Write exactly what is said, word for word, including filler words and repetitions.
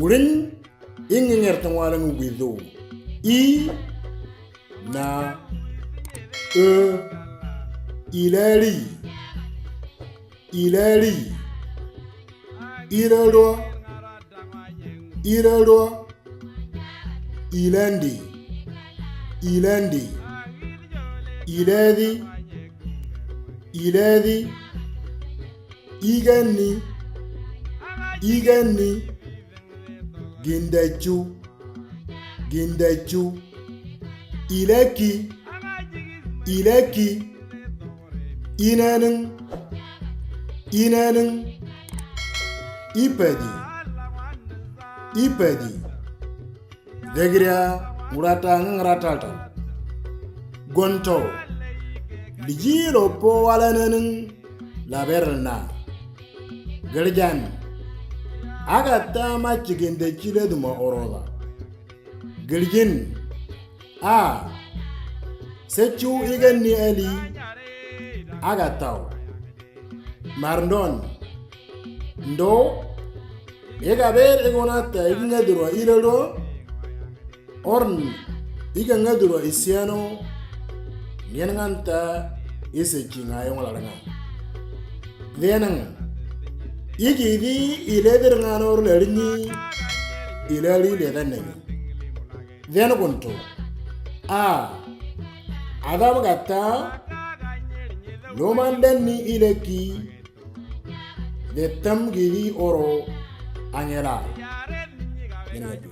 Rin, i ngenger tengwalang wido. I, na, e, ilali. Ilali. Ilalo. Ilalo. Ilandi. Ilandi. Iladi. Iladi. Igani. Igani. Gindachu. Gindachu. Ilaki. Ilaki. Inaning. Inaning. Ipadi. Ipadi. Degria ngurata ngrata tal. Gonto. Lijilo po wala naning laberna. Gerjan. Agata machigin de chile duma oroda. Gerjin. A. Sechu igani ali. Agatao. Marndon. Ndo. Ega ber egonata ignadro ilero. Orn. Iga ngadro isiano. Nien nganta ise chinga yong laranga. Denang. Igi di ileder nganor lerni. Ilari ledaneng. Then gonto. A. Adam gata. Loman denni ileki. Detam giri oro angela. Gini gatu.